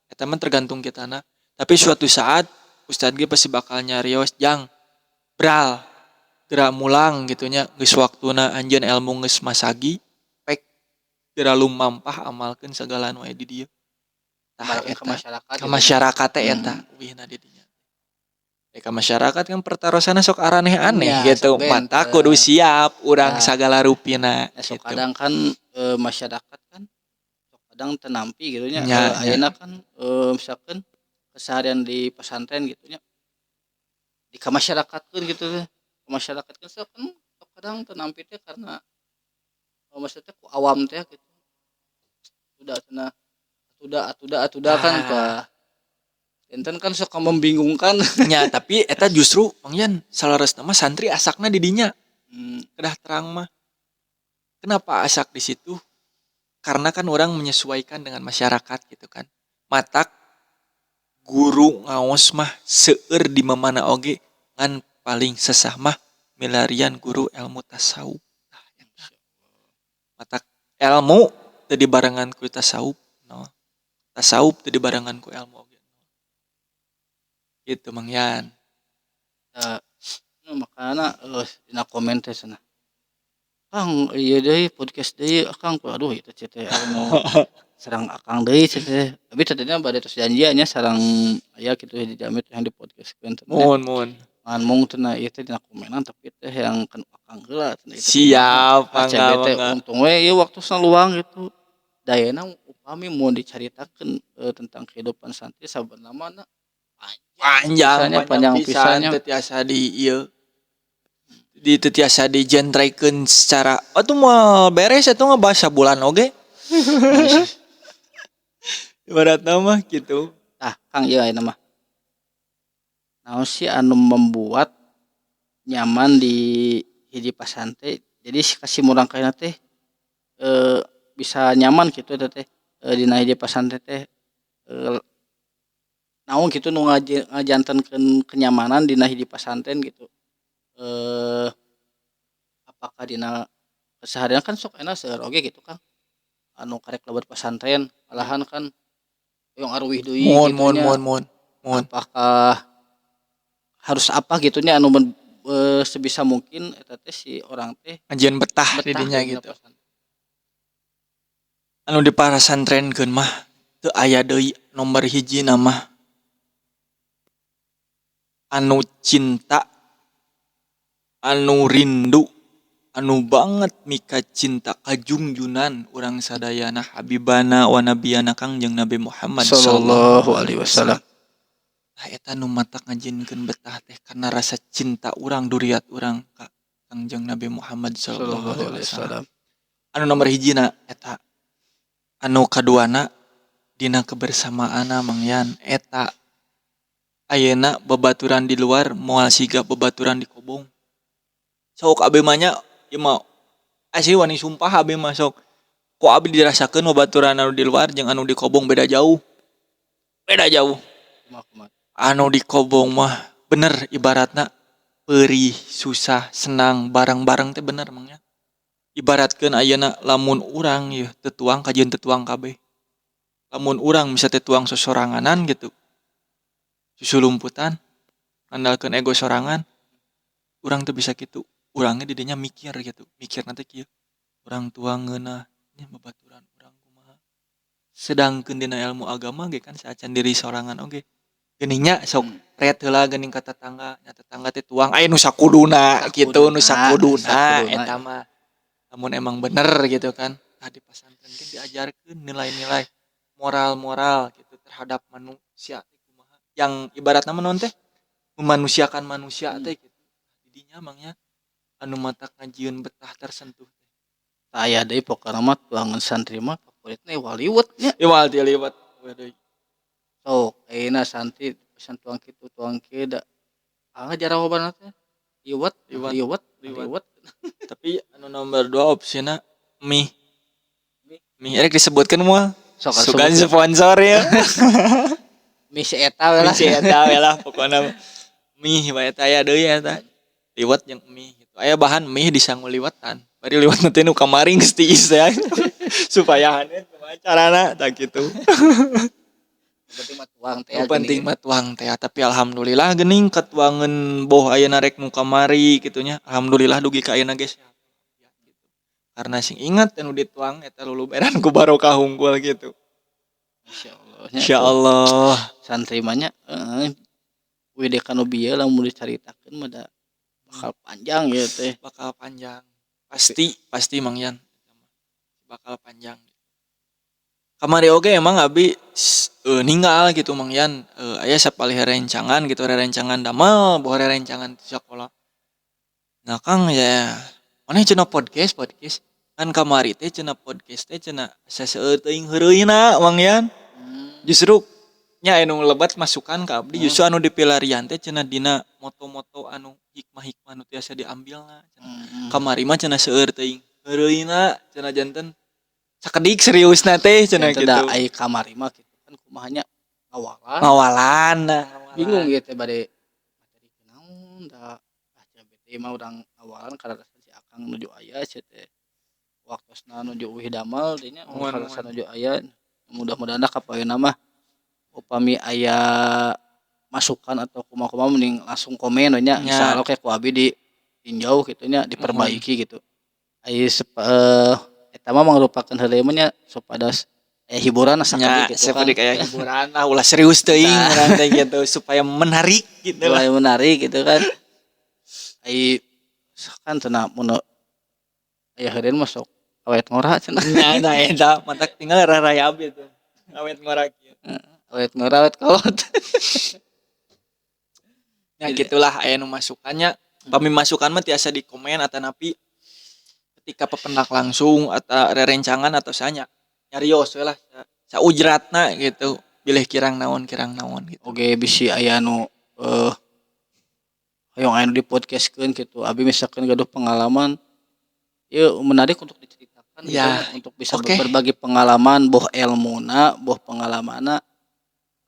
Eta mah tergantung kitana. Tapi suatu saat ustad ge pasti bakal nyarios, "Jang, bral, geura mulang," gitu nya, geus waktuna anjeun ilmu geus masagi, pek geura lumampah amalkeun sagala nu aya di dieu. Tah, Kembalikan ke eta. masyarakat Ka gitu nya. Masyarakat teh eta uihna di dinya. Ka masyarakat kan pertarosanna sok araneh-aneh Nya, gitu. sok benten. Mata kudu siap urang Nah. sagala rupina Ya, sok gitu. Kadang kan masyarakat kan sok kadang teu nampi gitu nya. Nya, nya. Ayeuna kan misalkan keseharian di pesantren gitu nya. Di ka masyarakatkeun gitu teh. Ka masyarakatkeun sok kan sok kadang teu nampi teh karena maksudnya ku awam teh gitu. Udah cenah atuda atuda atuda kan Ah. tah. Enten kan sok membingungkan. Nya, tapi eta justru, Mang Yan, saleresna mah santri asakna di dinya. Kedah terang mah. Kenapa asak di situ? Karena kan orang menyesuaikan dengan masyarakat gitu kan. Matak guru ngaos mah seueur di mamana oge, ngan paling sesah mah milarian guru ilmu tasawuf. Tah, eta. Matak ilmu teu dibarengan ku tasawuf, no. Tasawuf teu dibarengan ku ilmu oge. Gitu, Mang Yan. Makana dina komen teh cenah. "Kang, ieu deui, podcast deui Akang." Aduh, ieu teh teh anu sareng Akang deui cenah teh. Tapi tadina bade tos janjian nya sareng aya kitu di Jamit yang di podcastkeun teh. Muhun, muhun. Ngan mung cenah ieu teh dina komenan, tapi teh yang kan Akang heula cenah ieu teh. Siap, Ah, mangga, CB teh mangga. Untung we ieu waktosna luang gitu. Da ayeuna upami mun dicaritakeun tentang kehidupan santri sabenerna mah panjang Panjang, pisan nya, panjang panjang pisan pisan nya. Teu tiasa di ieu. Di teu tiasa dijentrekeun secara atuh moal beres atuh ngebahas sabulan oge. Ibaratna mah gitu. Tah, Kang, ieu ayeuna mah. Naon sih anu membuat nyaman di hiji pasantren? Jadi si murangkalihna teh bisa nyaman gitu teh dina hiji pasantren teh, naon kitu nu ngajantenkeun kenyamanan dina hiji pasantren gitu? Apakah dina keseharian? Kan sok enak seueur oge gitu, Kang, anu karek lebet pasantren malahan kan hoyong aruwih deui Muhun, gitu muhun, nya. Muhun, muhun, muhun. Apakah harus apa gitu nya anu sebisa mungkin eta teh si orang teh Ngajieun betah di betah dinya dina gitu. Pasantren. Anu dipasantrenkeun mah teu aya deui, nomor hiji mah anu cinta, anu rindu, anu banget mika cinta kajungjunan urang sadayana, habibana wa nabiyana Kangjeng Nabi Muhammad. Sallallahu alaihi wasallam. Nah, eta nu matak ngajieunkeun betah teh karena rasa cinta urang, duriat urang ka Kangjeng Nabi Muhammad sallallahu alaihi wasallam. Anu nomor hijina eta. Anu kaduana dina kebersamaanna, Mang Yan. Eta ayeuna babaturan di luar moal siga babaturan di kobong. Sok abi mah nya, ieu mah asli wani sumpah abi mah, sok ku abi dirasakeun babaturan anu di luar jeung anu di kobong beda jauh. Beda jauh. Kumaha, kumaha? Anu di kobong mah bener ibaratna perih, susah, senang bareng-bareng teh bener, Mang, nya. Ibaratkeun ayeuna lamun urang yeuh teu tuang, kajeun teu tuang kabeh. Lamun urang bisa teu tuang sosoranganan gitu. Susulumputan ngandalkeun ego sorangan, urang teu bisa kitu. Urangnya di dinya mikir gitu. Mikirna teh kieu. Urang tuang ngeunah nya, babaturan urang kumaha. Sedangkeun dina ilmu agama ge kan saacan diri sorangan oge. Geuning nya sok ret heula geuning ka tetangga, nya tetangga teh tuang aya nu sakuduna gitu, nu Sakuduna, sakuduna sakuduna. Eta mah. Lamun emang bener gitu kan. Tah, di pasantren ge diajarkeun nilai-nilai moral-moral gitu terhadap manusia teh kumaha. Yang ibaratna mah naon teh? Memanusiakan manusia teh gitu. Didinya, Mang, nya, anu matak ngajieun betah tersentuh. Tah, aya deui pokona mah tuangan santri mah favoritna liwet nya. Iwal ti liwet. Waduh. Sok ayeuna santri pesan tuang kitu tuang kieu da ah jarawabanna teh liwet. Liwet. Liwet. Liwet. Liwet. Tapi anu nomor 2 opsina mie. Mie. Mie erek disebutkeun moal? Sok Sugan disebutkeun. Sponsor ya. Mie si eta we lah. Mie si eta we lah pokona mie wae eta aya deui eta. Liwet jeung mie gitu. Aya bahan mie disangu liwetan. Bari liwet teh nu kamari geus tiis teh. Supaya haneut kumaha carana tah kitu. Penting mah tuang teh. Nu penting mah tuang teh, tapi alhamdulillah geuning katuangeun boh ayeuna rek nu kamari kitu nya. Alhamdulillah dugi ka ayeuna ge sehat. Karena sing ingat anu dituang eta luluberan ku barokah hungkul gitu. Masyaallah. Insyaallah. Santri mah nya heeh. Wih ka nu bieu lamun dicaritakeun mah da bakal panjang ieu teh. Bakal panjang. Pasti, pasti Mang Yan. Bakal panjang. Kamari oge emang abi ninggal gitu Mang Yan, aya sapalih rerencangan gitu, rerencangan damel boh rerencangan ti sakola. Nah Kang ya maneh cenah podcast podcast kan kamari teh cenah podcast teh cenah asa seueur teuing heureuyna Mang Yan. Justru nya anu lebat masukan ka abdi justru anu dipilarian teh cenah dina moto-moto anu hikmah-hikmah nu tiasa diambilna cenah. Kamari mah cenah seueur teuing heureuyna cenah janten sakedik seriusna teh cenah Janten da gitu. Ai kamari mah kitu kan kumaha nya ngawalan. Ngawalan nah, ngawalan. Bingung ieu teh bade materi naon da ah bete mah urang ngawalan karena si Akang nuju aya sia teh. Waktosna nuju uih damel teh nya Muhun, karasa muhun. Nuju aya mudah-mudahan lah kapayunna mah upami aya masukan atau kumaha-kumaha mending langsung komen we nya. Nya. Insyaallah ke ku abi ditinjau kitu nya, diperbaiki gitu. Ai eta mah mangrupakeun heureuy mah nya supados aya hiburan Nya sakedik gitu kan. Sakedik aya hiburan lah, ulah serius teuing Nah. urang teh gitu supaya menarik gitu lah. Supaya menarik gitu kan. Ai kan cenah mun aya heureun mah sok awet ngora cenah. Nya nah eta matak tinggal rarayab itu. Awet ngora kieu. Awet ngora awet kolot. Ya gitulah aya nu masukannya. Pami masukan mah tiasa di komen atanapi ketika pependak langsung atau rerencangan atau sanya nyarios we lah saujratna gitu bilih kirang naon gitu. Oge bisi aya nu hoyong aya nu dipodcastkeun gitu. Abi misalkan gaduh pengalaman ieu menarik untuk diceritakan gitu untuk bisa berbagi pengalaman boh elmuna boh pengalamanna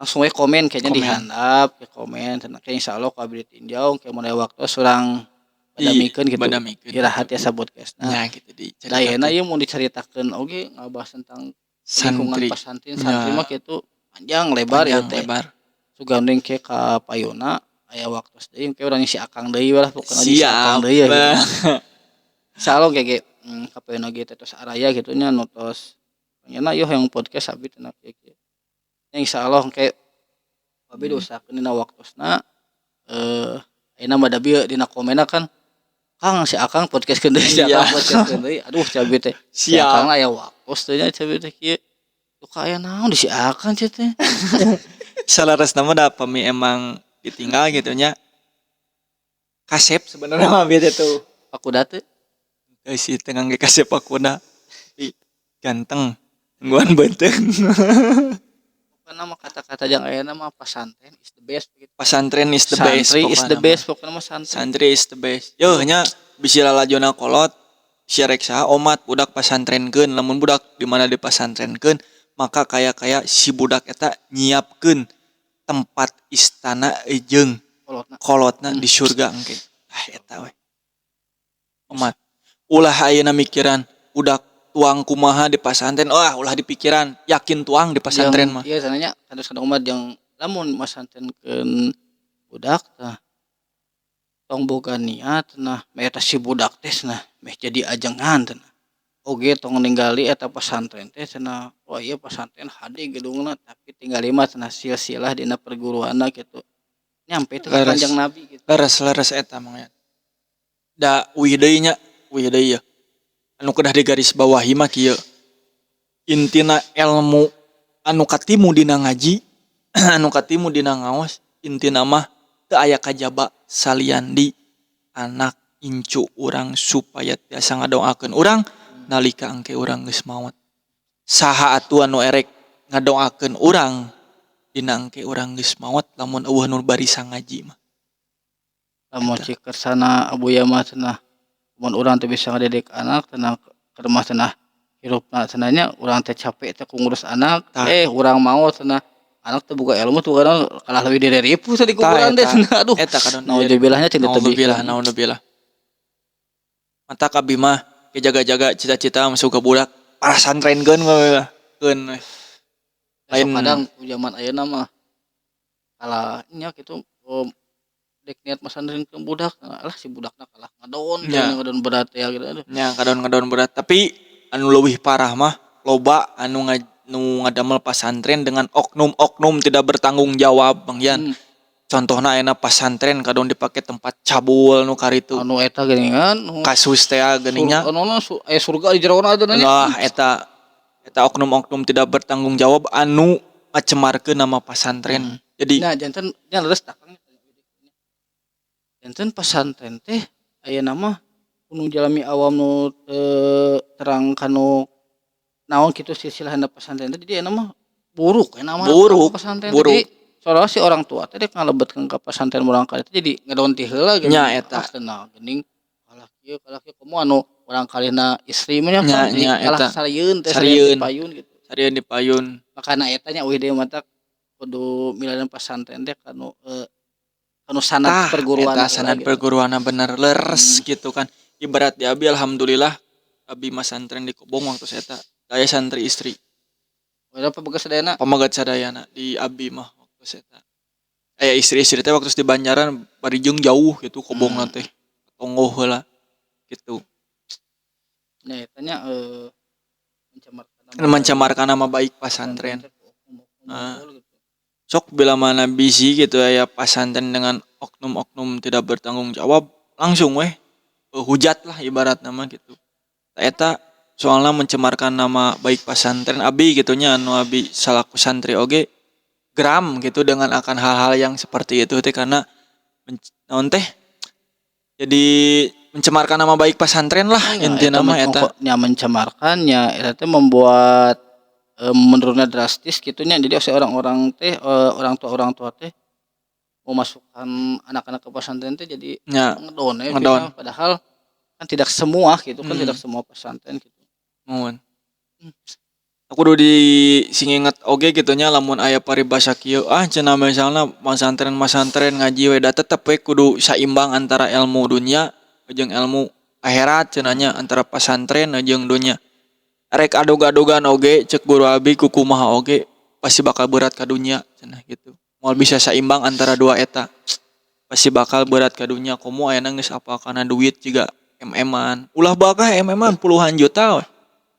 langsung we komen kayaknya Komen. Dihandap ke komen cenah ke insyaallah ku abi ditinjau ke mun aya waktu urang badamikeun gitu. Badamikeun. Iraha tiasa podcastna. Nya gitu Da ayeuna dicaritakeun. Ieu mun dicaritakeun oge ngabahas tentang lingkungan Santri. pasantren santri Nya. Mah kitu panjang lebar ieu Panjang teh. Lebar. Sugan deui ke ka payuna aya waktu deui engke urang si Akang deui lah pokona jeung si Akang Siap. Deui ya gitu. Insyaallah ge ge kapayuna ge teh tos araya gitu nya nu tos nya ieu hoyong podcast abi cenah kieu kieu. Nya insyaallah engke abi diusahakeun dina waktosna ayeuna mah da bieu dina komenna kan Kang si Akang podcastkeun deui si Akang podcastkeun deui aduh si abi teh si Akang aya waktos teh nya si abi teh kieu duka aya naon di si Akang sia teh. Saleresna mah da pami emang ditinggal gitu nya. Kasep sebenarnya mah abi teh tuh. Pakuda teh. Teu sih teu ngangge kasep pakuda. Tapi ganteng nungguan beuteung. Pokona mah kata-kata jang ayeuna mah pasantren is the best gitu. Pasantren is the best. Santri is the pokona mah. Best pokona mah santri. Santri is the best. Yeuh nya bisi lalajona kolot sia rek saha omat budak pasantrenkeun lamun budak di mana dipasantrenkeun maka kaya-kaya si budak eta nyiapkeun tempat istana jeung Kolotna. Kolotna di surga engke. Ah eta we. Omat. Ulah ayeuna mikiran budak tuang kumaha di pasantren, wah ulah dipikiran, yakin tuang di pasantren mah. Iya sananya kadang kadang umat yang lamun masantrenkeun budak tah tong boga niat nah meh eta si budak teh cenah meh jadi ajengan cenah. Oge tong ningali eta pasantren teh cenah wah ieu pasantren hade gedungna tapi tinggali mah cenah silsilah dina perguruanna kitu. Nyampe teh ka Leres. Kanjeng Nabi gitu. Leres leres eta Mang Yan. Da uih deui nya, uih deui yeuh. Anu kedah digaris bawahi mah kieu. Intina ilmu anu katimu dina ngaji, anu katimu dina ngaos, intina mah teu aya kajaba salian di anak incu urang supaya tiasa ngadoakeun urang nalika engke urang geus maot. Saha atuh anu erek ngadoakeun urang Dina engke urang geus maot lamun euweuh nu barisa ngaji mah. Lamun Eta. Cik kersana Abuya mah cenah, mun urang teu bisa ngadidik anak cenah, keur mah cenah hirupna cenah nya, urang teh capek teh ku ngurus anak. Tah. Eh, urang maot cenah, anak teu boga ilmu, teu boga naon, kalah leuwih direripu cenah di Tah. kuburan teh Eta. cenah, aduh. Eta kadon. Naudzubillah nya cing. Naudzubillah. Ditebihkeun. Naudzubillah. Matak abi mah ge jaga-jaga cita-cita masuk ke budak pasantrenkeun we lah, keun we. Sok Lain. Kadang ku zaman ayeuna mah kalah nya kitu, dek niat masantrenkeun budak, alah, si budakna kalah ngadon. Ngadon berat ya gitu, aduh. Nya, kadon-kadon berat, tapi anu leuwih parah mah loba anu nu ngadamel pasantren dengan oknum-oknum tidak bertanggung jawab, Bang Yan. Contohna ayeuna pasantren kadon dipake tempat cabul nu karitu. Anu eta geuningan nu Kasus teh geuning nya. Anu na aya surga di jerona teh nya. Lah, eta eta oknum-oknum tidak bertanggung jawab anu ngacemarkeun nama pasantren. Jadi Nah, janten nya leres tah, Kang. Janten pasantren teh ayeuna mah nu jalmi awam nu teu terang kanu naon kitu silsilahna pasantren teh, jadi ayeuna mah buruk we nama Buruk, pasantren teh. Buruk. Jadi soalnya si orang tua teh dek ngalebetkeun ka pasantren murangkalih teh jadi ngedon ti heula gitu. Nya, eta. Ah, cenah geuning kalah kieu, kalah kieu, komo anu murangkalihna istri mah nya Nya, kan jadi nya, kalah eta. sarieun teh, Sarieun. sarieun di payun gitu. Sarieun di payun. Makana eta nya uih deui, matak kudu milarian pasantren teh kanu kanu sanad Tah, perguruan eta heula sanad gitu. Perguruanna bener leres gitu kan. Ibarat di abi, alhamdulillah abi masantren di Kobong waktu eta aya santri istri. Udah pameget sadayana. Pameget sadayana di abi mah waktu eta. Aya istri-istri teh waktu di Banjaran bari jeung jauh gitu Kobongna teh. Tonggoh heula gitu. Nya eta nya mencemarkan nama. Mencemarkan nama baik pasantren. Teh ku oknum-oknum Ah. unggul gitu. Sok bila mana bisi gitu aya pasantren dengan oknum-oknum tidak bertanggung jawab, langsung weh hujat lah ibarat nama gitu. Eta soalnya mencemarkan nama baik pasantren abi gitu nya, anu abi salaku santri oge geram gitu dengan akan hal-hal yang seperti itu teh, karena naon teh, jadi mencemarkan nama baik pasantren lah. Ya, intina eta mah eta. Nya mencemarkan nya, eta teh membuat menurunnya drastis gitu nya. Jadi si orang-orang teh orang tua, orang tua teh memasukkan anak-anak ke pesantren teh jadi ngedon ya, ngedon. Gitu. Padahal kan tidak semua gitu kan, tidak semua pesantren gitu. Muhun. Aku kudu di sing inget oge gitu nya, lamun aya paribasa kieu, ah cenah, misalna masantren masantren ngaji we, da tetep we kudu saimbang antara ilmu dunya jeung ilmu akhirat cenah nya, antara pasantren jeung dunya. Rek adog-adogan oge, cek guru abi, kukumaha oge pasti bakal berat ka dunya cenah gitu. Moal bisa saimbang antara dua eta, pasti bakal berat ka dunya. Komo ayeuna geus apal kana duit juga MM-an, ulah bakal MM-an puluhan juta we.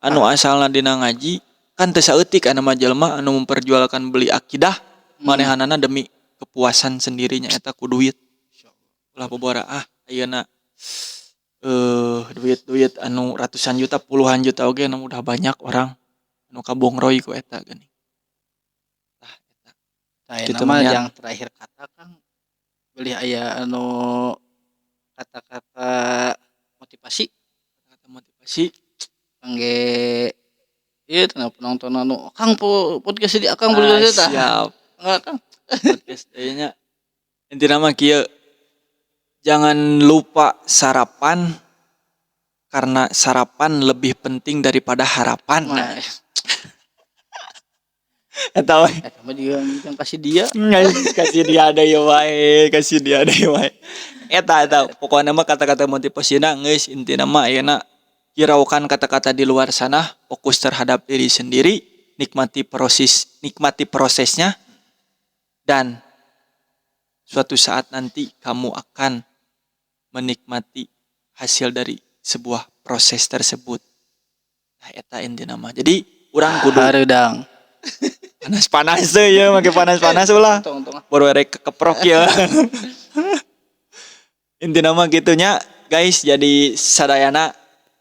Anu asalna dina ngaji kan teu saeutik anu mah jelema anu memperjualkan beli akidah manehanana demi kepuasan sendirinya eta ku duit. Ulah bobora ah ayeuna duit-duit anu ratusan juta, puluhan juta oge anu udah banyak orang anu kabongroy ku eta geuning. Tah eta. Nah, Gitu mah mah ya. Yang terakhir kata, Kang, beli aya anu kata-kata motivasi. Kata motivasi. Kangge ieu cenah penonton anu Kang podcast di Akang Ah, podcast tah. siap. Enggak, Kang. Podcast deui nya. Intina mah kieu, jangan lupa sarapan karena sarapan lebih penting daripada harapan. Nah, Eta we. Eta mah juga yang kasih dia. Kasih dia deui wae, kasih dia deui wae. Eta eta pokokna mah kata-kata motivasina geus, intina mah ayeuna hiraukan kata-kata di luar sana, fokus terhadap diri sendiri, nikmati proses, nikmati prosesnya, dan suatu saat nanti kamu akan menikmati hasil dari sebuah proses tersebut. Nah, eta intina mah. Jadi urang kudu Hareudang. Panas-panas teh ya, make panas-panas ulah. Untung, untung. Baru rek keprok ya. Intina mah gitunya, guys. Jadi sadayana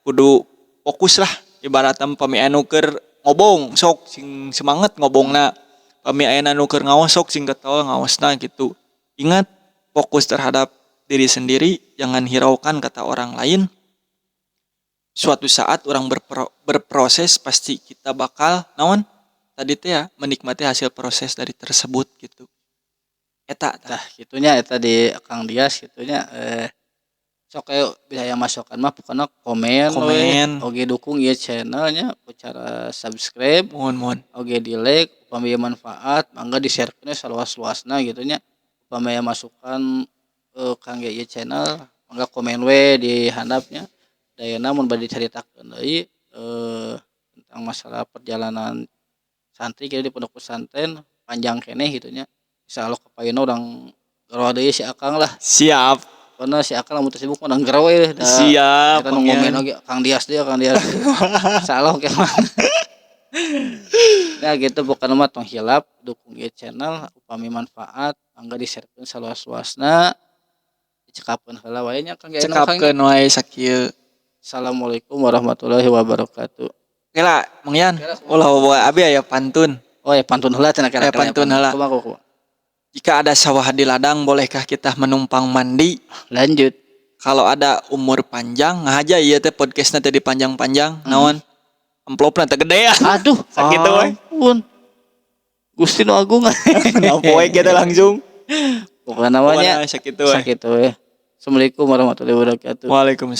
kudu fokus lah. Ibaratna pami anu keur ngobong, sok sing semangat ngobongna. Pami aya nu keur ngaos, sok sing getol ngaosna gitu. Ingat, fokus terhadap diri sendiri, jangan hiraukan kata orang lain. Suatu saat orang berproses pasti kita bakal naon. Tadi teh ya menikmati hasil proses dari tersebut gitu. Eta tah. Tah, kitu nya, eta di Kang Dias kitu nya. Sok aya bilih aya masukan mah pokona komen we. Komen. Oge dukung ieu channel nya ku cara subscribe. Muhun, muhun. Oge di like, upami ieu manfaat mangga di-sharekeun we saluas-luasna gitu nya. Upami aya masukan kangge ieu channel, mangga komen we di handap nya. Da ayeuna mun bade dicaritakeun deui tentang masalah perjalanan santri kieu di pondok pesantren, panjang keneh gitu nya. Insyaallah kapayunna urang gero deui si Akang lah. Siap. Pokona si Akang lamun teu sibuk mah urang gero we da. Siap. Eta nu ngomen oge Kang Dias deui, Kang Dias deui. Insyaallah oke mah. Ya gitu, pokona mah tong hilap dukung ieu channel, upami manfaat mangga di-sharekeun saluas-luasna. Dicekapkeun heula wae nya, Kang, nya. Cekapkeun wae sakieu. Assalamualaikum warahmatullahi wabarakatuh. Kela, Mang Yan, ulah bawa abi aya pantun. Oh ya, pantun heula cenah, kira. Aya pantun heula. Kumaha, kumaha? Jika ada sawah di ladang, bolehkah kita menumpang mandi? Lanjut. Kalau ada umur panjang, ngahaja ieu teh podcastna teh dipanjang-panjang, naon? Amplopna teh gede ya. Aduh, Sakitu we. ampun. Gusti nu agung. Nah, poe kita langsung. Pokokna mah nya Pokona sakitu we. Sakitu we. Assalamualaikum warahmatullahi wabarakatuh. Waalaikumsalam.